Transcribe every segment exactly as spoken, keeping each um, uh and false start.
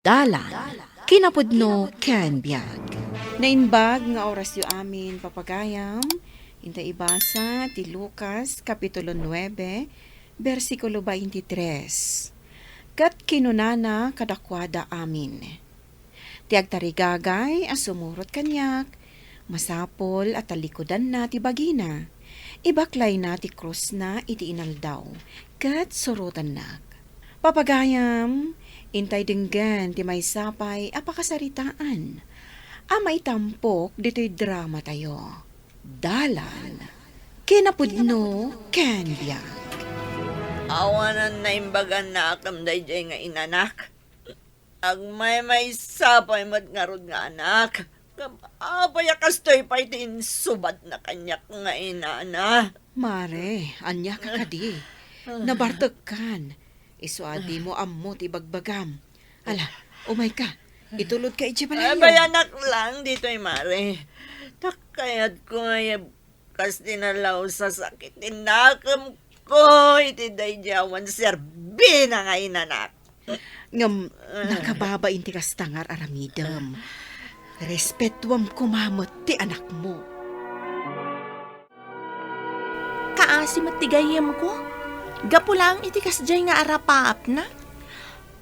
Dalan, kinapudno ken biag. Naimbag nga orasyo amin, papagayam. Inta ibasa ti Lucas, Kapitulo nuebe, bersikulo twenty-tres. Ket kinunana kadakuada amin, "Ti agtarigagay a sumurot kaniak, masapul a talikudanna ti bagina, ibaklayna ti krusna iti inaldaw, ket surotannak." Papagayam, intay denggen ti maysa pay a pakasaritaan a maitampok ditoy dramatayo. Dalan, kinapudno ken biag. Awanan naimbag a nakem daydiay nga inanak. Agmaymaysa pay met ngarud nga anak. Ngem apay a kastoy pay ti insubatna kaniak nga inana? Mare, ania ka kadi? Nabartekkan. Isu a dimo ammo ti ibagbagam. Ala, umayka. Itulodka idiay balay. Abayanak lang ditoy, mare. Ta kayatko nga kas dinalaw sa sakit ti nakemko iti daydi awan serbina nga inanak. Ngem nakababain ti kasta nga ar-aramidem. Respetuam koma met ti anakmo. Kaasi met ti gayyemko. Gapu laeng iti kasdiay nga arapaapna.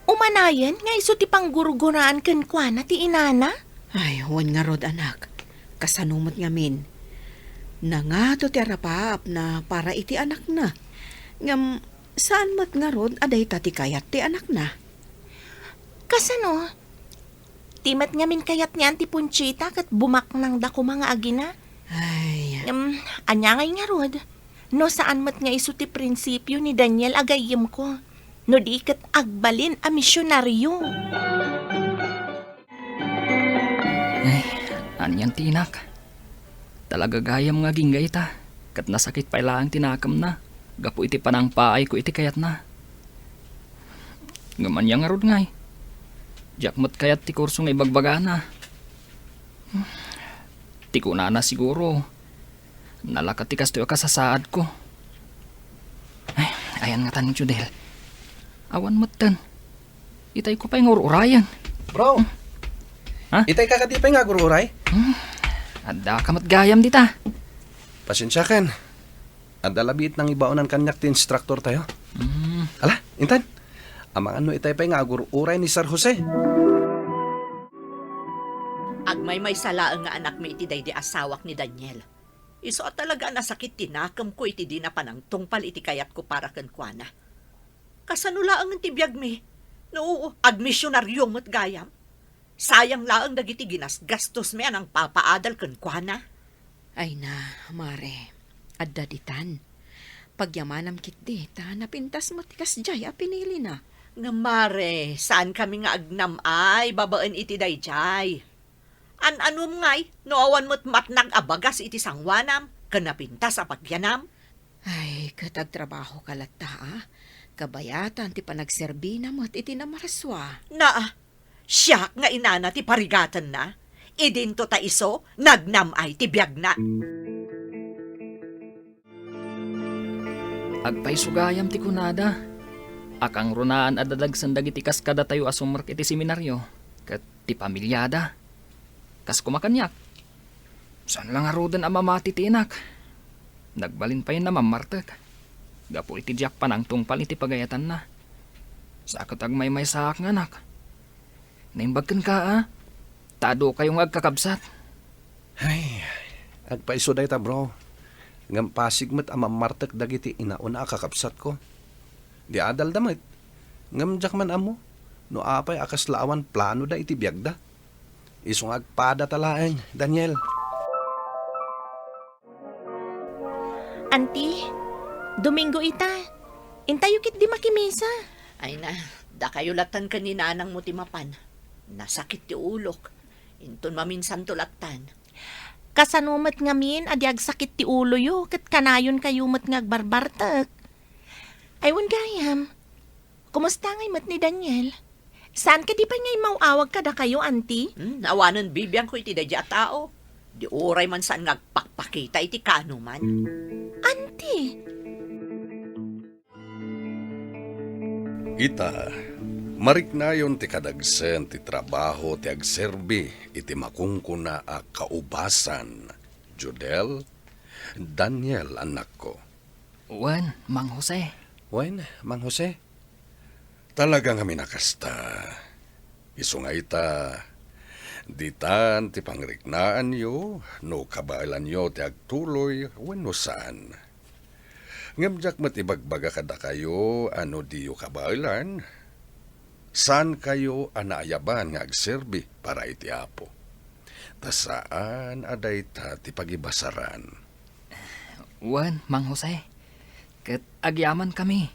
Umanayen nga isu ti panggurguraan kenkuana ti inana? Ay, wen ngarud, anak. Kasano met ngamin? Nangato ti arapaapna para iti anakna. Ngem, saan met ngarud a dayta ti kayat ti anakna? Kasano? Ti met ngamin kayat ni Auntie Ponchita ket bumaknangda koma nga agina. Ay. Ngem, ania ngay ngarud? No saan met nga isu ti prinsipio ni Daniel a gayyemko, no di ket agbalin a misionario. Ay, anian ti inak? Talaga gayam nga agingga ita, ket nasakit pay laeng ti nakemna gapu iti panangpaayko iti kayatna. Ngem ania ngarud ngay? Diak met kayat ti kurso nga ibagbagana. Ti kunana siguro, nalaka ti kastoy a kasasaadko. Ay, ayan ngatan, Judel. Awan metten. Itayko pay nga ur-urayen. Bro! Ha? Itayka kadi pay nga agur-uray? Hmm. Addaka met gayam dita. Pasensiakan. Adda labi iti nangibaonan kaniak ti instruktortayo. Hmm. Ala, intan. Amangan no itay pay nga agur-uray ni Sir Jose. Agmaymaysa laeng nga anakmi iti daydi asawak ni Daniel. Isu a talaga a nasakit ti nakemko iti dina panangtungpal iti kayatko para kenkuana. Kasano laengen ti biagmi? No, agmisionario met gayam. Sayang laeng dagiti ginasgastosmi a nangpapaadal kenkuana. Ay na, Mare, adda ditan. Pagyamanam ketdi ta napintas met ti kasdiay a pinilina. Ngem, Mare, saankami nga agnam-ay babaen iti daydiay. An-anom ngay no awan met matnag a bagas iti sanguanam ken napintas a pagyanam? Ay, ket agtrabahoka latta, a? Kabayatan ti panagserbina met iti namarsua. Naa, siak nga inana ti parigatenna. Idinto ta isu, nagnam-ay ti biagna. Agpayso gayam ti kunada. Akangrunaan a dadagsen dagiti kas kadatayo a sumrek iti seminario ket ti familiada. Kas koma kaniak, saan la ngaruden a mamati ti inak. Nagbalin pay a mammartek gapu iti diak panangtungpal iti pagayatanna. Sa ket agmaymaysaak nga anak. Naimbag kenka, a? Ta adu kayo nga agkakabsat. Ay, agpayso dayta, bro. Ngem pasig met a mammartek dagiti inauna a kakabsatko. Di adalda met. Ngem diak man ammo no apay a kasla awan planoda iti biagda. Isu nga agpadata laeng, Daniel. Anti, Domingo ita. Intayo ketdi makimisa. Ay na, dakayo lattan ken ni nanangmo ti mapan. Nasakit ti ulok. Inton maminsanto lattan. Kasano met ngamin a di agsakit ti uloyo ket kanayonkayo met nga agbarbartek? Ay, wen gayam. Kumusta ngay met ni Daniel? Saan kadi pay nga immaw-awag kadakayo, Anti? Hmm, awanen bibiangko iti daydi a tao. Di uray man saan nga agpakpakita iti kaanoman. Anti! Ita, Mariknayon ti kadagsen ti trabaho ti agserbi iti makunkuna a kaubasan, Judel, Daniel, annakko. Wen, Mang Jose. Wen, Mang Jose. Talaga ngamin a kasta. Isu nga ita, ditan ti pangriknaanyo no kabaelanyo ti agtuloy wenno saan. Ngem diak met ibagbaga kadakayo a no diyo kabaelan, saankayo a naayaban nga agserbi para iti Apo. Ta saan a dayta ti pagibasaran. Wen, Mang Jose, ket agyamankami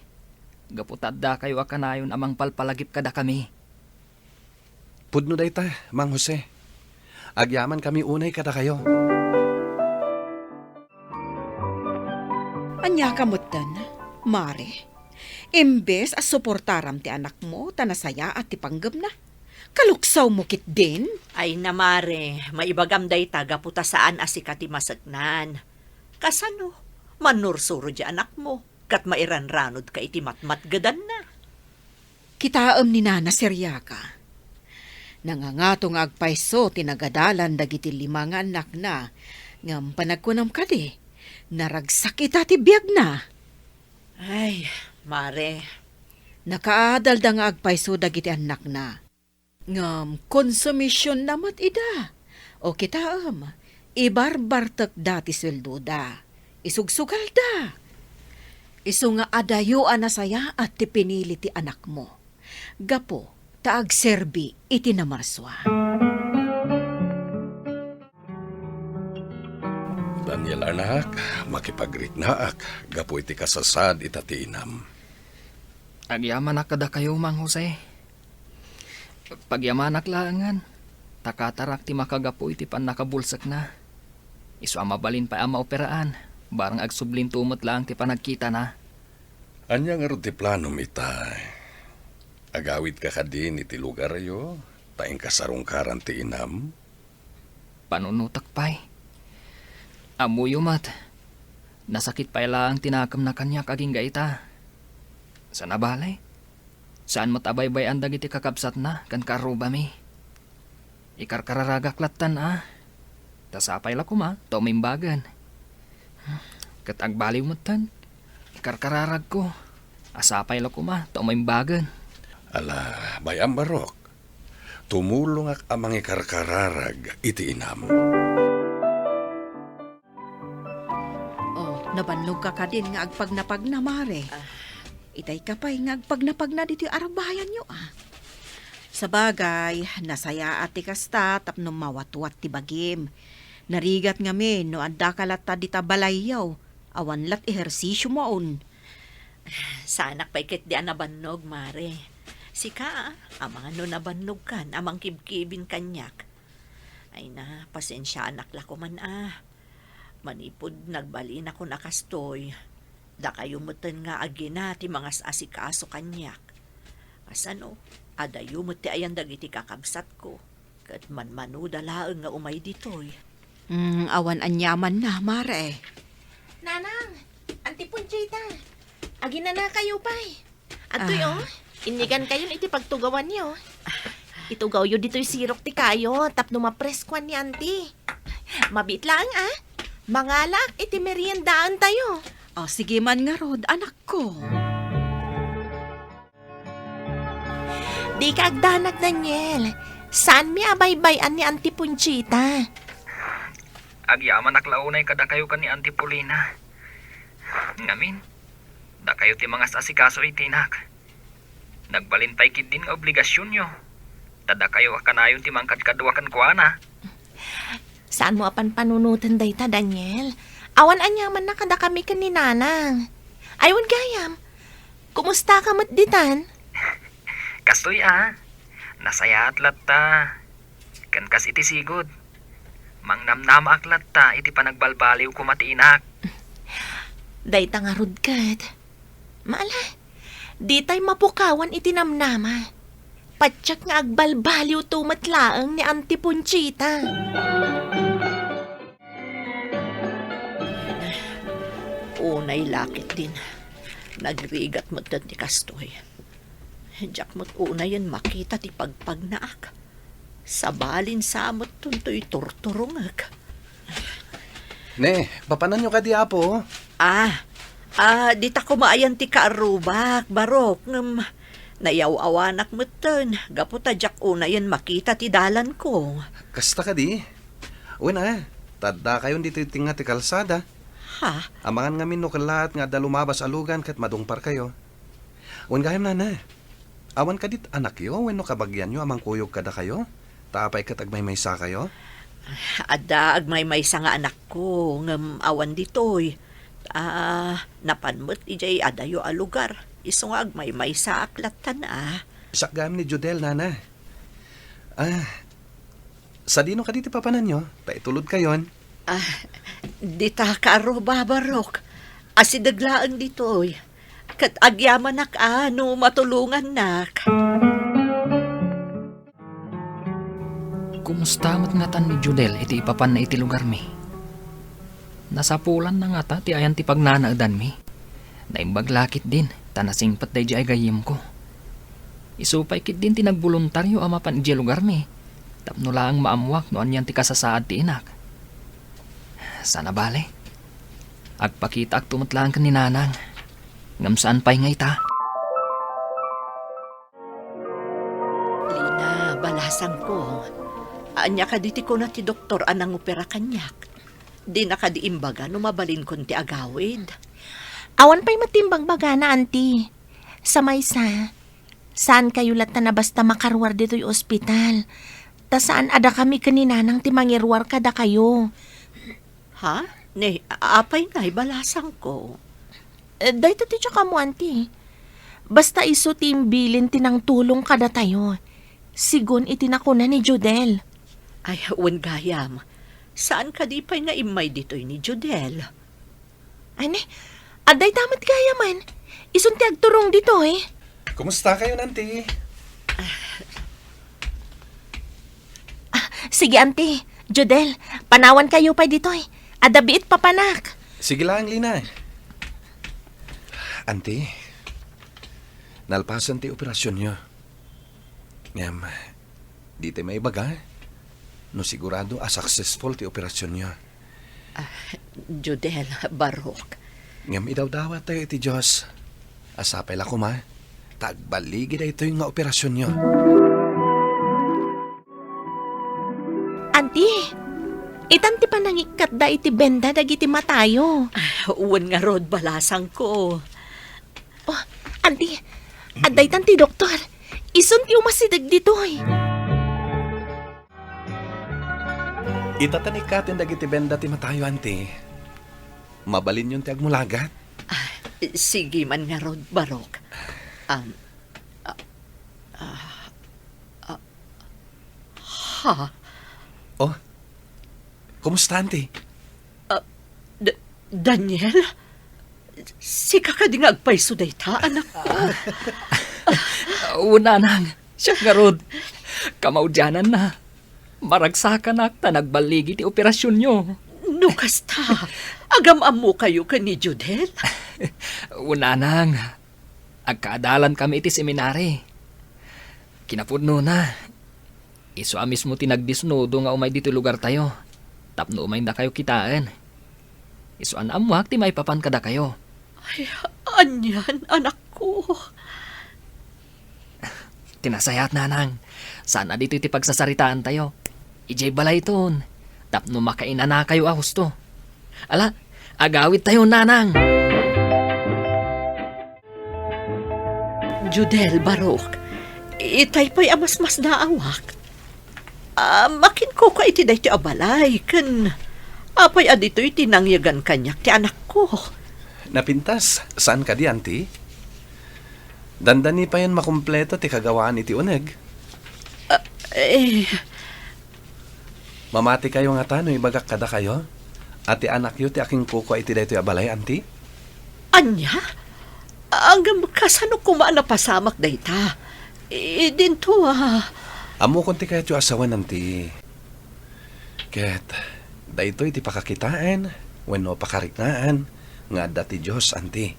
gapu ta addakayo a kanayon a mangpalpalagip kadakami. Pudno dayta, Mang Jose. Agyamankami unay kadakayo. Ania ka metten, Mare? Imbes a suportaram ti anakmo ta nasayaat ti panggepna, kaluksawmo ketdin? Ay na, Mare, maibagam dayta gapu ta saan a sika ti maseknan. Kasano? Mannursuro ti anakmo, ket mairanranodka iti matmatgedanna. Kitaem ni Nana Seriaga. Nangangato nga agpayso ti nagadalan dagiti lima nga annakna, ngem panagkunam kadi, naragsak ita ti biagna. Ay, Mare. Nakaadalda nga agpayso dagiti annakna. Ngem konsumisionda met ida. O kitaem, ibarbartekda ti sueldoda. Isugsugalda. Isu nga adayo a nasayaat ti pinili ti anakmo. Gapu ta agserbi iti namarsua. Daniel, anak, makipagriknaak gapu iti kasasaad ita ti inam. Agyamanak kadakayo, Mang Jose. Pagyamanak laengen, ta katarak ti makagapu iti pannakabulsekna. Isu a mabalin pay a maoperaan, barang agsublinto met laeng ti panagkitana. Ania ngarud ti planom ita? Agawidka kadin iti lugaryo, ta inka sarungkaran ti inam? Panunotek pay. Ammoyo met, nasakit pay laeng ti nakemna kaniak agingga ita. Sana bale, saan met a baybay-an dagiti kakabsatna ken karrubami. Ikarkararagak lattan a. Ta sapay la koma ta umimbagen. Ket agbaliw metten, ikarkararagko a sapay la koma ta umimbagen. Ala, bay-am, Barok. Tumulongak a mangikarkararag iti inam. Oh, nabannogka kadin nga agpagnapagna, Mare. Ah. Itayka pay nga agpagnapagna ditoy arabayanyo, a. Sabagay, nasayaat ti kasta tapno mawatwat ti bagim. Narigat ngamin no addaka latta dita balayyo, awan lat ehersisio maon. Saanak pay ketdi a nabannog, Mare. Sika, a, amangan no nabannogkan a mangkibkibin kaniak. Ay na, pasensiaanak la koman a. Manipud nagbalinakon a kastoy, dakayo metten nga agina ti mangas-asikaso kaniak. Kasano, adayo met ti ayan dagiti kakabsatko, ket manmanoda laeng nga umay ditoy. Mm, awan aniamanna, Mare. Nanang, Auntie Conchita, aginanakayo pay. Adtoy, ah, oh, innigankayon iti pagtugawanyo. Itugawyo ditoy sirok ti kayo tapno mapreskoan ni Auntie. Mabiit laeng, ah. Mangalaak iti meriendaantayo. Oh, sige man ngarud, anakko. Dika agdanag, Daniel. Saanmi a baybay-an ni Auntie Ponchita. Agyamanak la unay kadakayo ken ni Auntie Polina. Ngamin, dakayo ti mangas-asikaso iti inak. Nagbalin pay ketdin nga obligasionyo. Ta dakayo a kanayon ti mangkadkadua kenkuana. Saanmo a panpanunoten dayta, Daniel. Awan aniamanna kadakami ken ni Nanang. Ay, wen gayam, kumustaka met ditan? Kastoy a, nasayaat latta. Ken kas iti sigud, mangnamnamaak latta iti panagbalbaliw koma ti inak. Dayta ngarud ket. Mala, ditay mapukawan iti namnama. Patiek nga agbalbaliwto met laeng ni Auntie Ponchita. Unay la ketdin, nagrigat met ti kastoy. Diak met unayen makita ti pagpagnaak. Sabalin sa met toy turturongek. Ne, papananyo kadi, Apo? Ah, ah, dita koma ayan ti kaarrubak, Barok, ngem nayaw-awanak metten, gapu ta diak unayen makita ti dalanko. Kasta kadi? Wen a, ta addakayon ditoy tengnga ti kalsada. Ha? Amangan ngamin no kellaat nga adda lumabas a lugan ket madungparkayo. Wen gayam, nana, awan kadi anakyo wenno kabagianyo a mangkuyog kadakayo? Ta apay ket agmaymaysakayo? Adda agmaymaysa nga anakko, ngem awan ditoy. Ah, napan met idiay adayo a lugar. Isu nga agmaymaysaak lattan a. Siak gayam ni Judel, nana. Ah, sadino kadi ti papananyo? Ta itulodkayon. Ah, dita kaaro, Barok. Asideg laeng ditoy. Ket agyamanak a no matulongannak. Kumusta met ngatan ni Judel iti ipapanna iti lugarmi? Nasapulanna ngata ti ayan ti pagnanaedanmi? Naimbag la ketdin ta nasingpet daydiay gayyemko. Isu pay ketdin ti nagboluntario a mapan idiay lugarmi tapno laeng maammoak no anian ti kasasaad ti inak. Saan a bale, agpakitaakto met laeng ken ni Nanang. Ngem saan pay nga ita? Lina, balasangko, ania kadi ti kuna ti doktor a nangopera kaniak? Dina kadi imbaga no mabalinkon ti agawid? Awan pay met ti imbagbagana, Auntie. Sa maysa, saankayo latta a basta makaruar ditoy ospital. Ta saan a dakami ken ni Nanang ti mangiruar kadakayo. Ha? Ne, apay ngay, balasangko? Eh, dayta ti diak ammo, Auntie. Basta isu ti imbilin ti nangtulong kadatayo. Sigun iti nakuna ni Judel. Ay, wen gayam. Saan kadi pay nga immay ditoy ni Judel? Ay, ne, adda ita met gayamen. Isun ti agturong ditoy. Kumusta kayo, Auntie? Ah, sige, Auntie. Judel, panawan kayo pay ditoy. Adda biit papanak. Sige lang, Lina. Auntie, nalpasen ti operasyonyo. Ngem, di ti maibaga no sigurado a successful ti operasyonyo. Ah, Judel, Barok. Ngem idawdawat tayo iti Dios. A sapay la koma ta agballigi daytoy nga operasyonyo. Auntie, itan ti panangikkatda iti benda dagiti matayo. Ah, wen ngarud, balasangko. Oh, Auntie, adda itan ti doktor. Isun ti umasideg ditoy. Ita tan ikkaten dagiti benda ti matayo, Auntie. Mabalinyon ti agmulagat. Ah, sige man ngarud, Barok. Um, ah, ah, ah, ha? Oh, kumusta, Auntie? Ah, D-, Daniel? Sika kadi nga agpayso dayta, anakko? Wen, Nanang, siak ngarud. Kamaudiananna, maragsakanak ta nagballigi ti operasyonyo. No kasta, agam-ammokayo ken ni Judel? Wen, Nanang, agkaadalankami iti seminari. Kinapudnona, isu a mismo ti nagdisnudo nga umay ditoy lugartayo tapno umaydakayo kitaen. Isu a naammoak ti maipapan kadakayo. Ay, anian, anakko? Ti nasayaat, Nanang, saan a ditoy ti pagsasaritaantayo. Idiay balayton, tapno makainanakayo a husto. Ala, agawidtayo, Nanang! Judel, Barok, itay pay a masmasdaawak. Ah, makinkukua iti daytoy a balay, ken apay a ditoy ti nangyagan kaniak ti anakko? Napintas, saan kadi, Auntie? Dandani payen makumpleto ti kagawaan iti uneg. Ah, eh. Mamatikayo ngata no ibagak kadakayo a ti anakyo ti akinkukua iti daytoy a balay, Auntie? Ania? Ngem kasano koma a napasamak dayta? Idinto a... Ammokon ti kayatyo a sawen, Auntie. Ket daytoy ti pakakitaen wenno pakariknaan nga adda ti Dios, Auntie.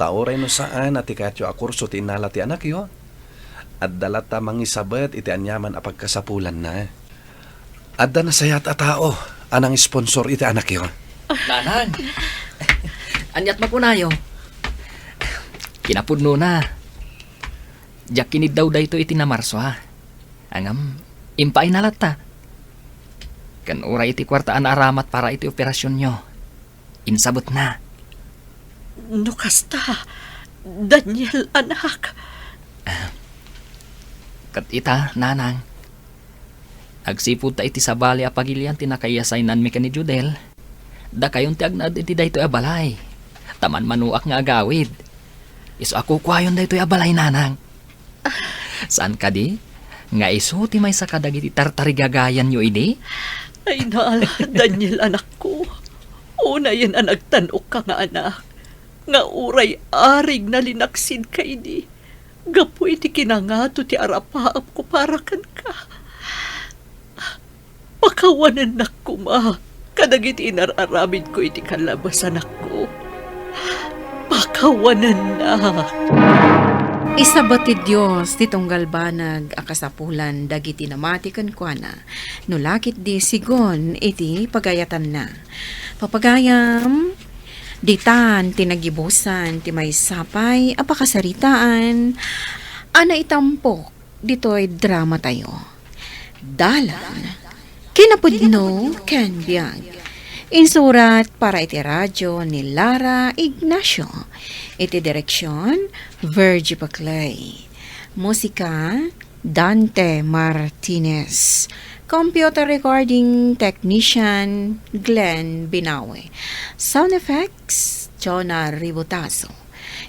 Ta uray no saan a ti kayatyo a kurso ti innala ti anakyo, adda latta mangisabet iti aniaman a pagkasapulanna. Adda nasayaat a tao a nangisponsor iti anakyo. Nanang! Aniat makunayo? Kinapudnona. Diak kiniddaw daytoy iti namarso, a. Ngem, impaayna latta. Ken uray iti kuarta a naaramat para iti operasionyo, insabetna. No kasta, Daniel, anak. Ket ita, nanang, agsipud ta iti sabali a pagilian ti nakayasaynanmi ken ni Judel, dakayon ti agnaed iti daytoy a balay. Ta manmanoak nga agawid. Isu a kukuayon daytoy a balay, nanang. Saan kadi nga isu ti maysa kadagiti tartarigagayanyo idi? Ay, na, Daniel, anakko. Unayen a nagtan-okka nga anak, nga uray arig nalinaksidka idi, gapu iti kinangato ti arapaapko para kenka. Pakawanennak koma kadagiti inar-aramidko iti kallabasanakko. Pakawanennak. Isabet ti Dios ti tunggal banag a kasapulan dagiti namati kenkuana, no la ketdi sigun iti pagayatanna. Papagayam, ditan ti nagibusan ti maysa pay a pakasaritaan a naitampok ditoy dramatayo. Dalan, kinapudno ken biag. Insurat para iti radyo ni Lara Ignacio. Iti direksion, Virgie Paclay. Musika, Dante Martinez. Computer recording technician, Glenn Binawe. Sound effects, Jonah Ributazo.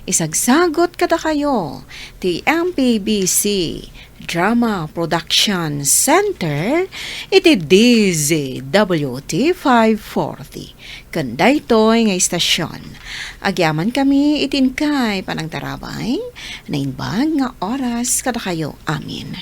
Isagsagut kadakayo ti M P B C Drama Production Center iti D Z W T five forty. Ken daytoy nga istasyon, agyamankami iti inkay panangtarabay, naimbag nga oras kadakayo amin.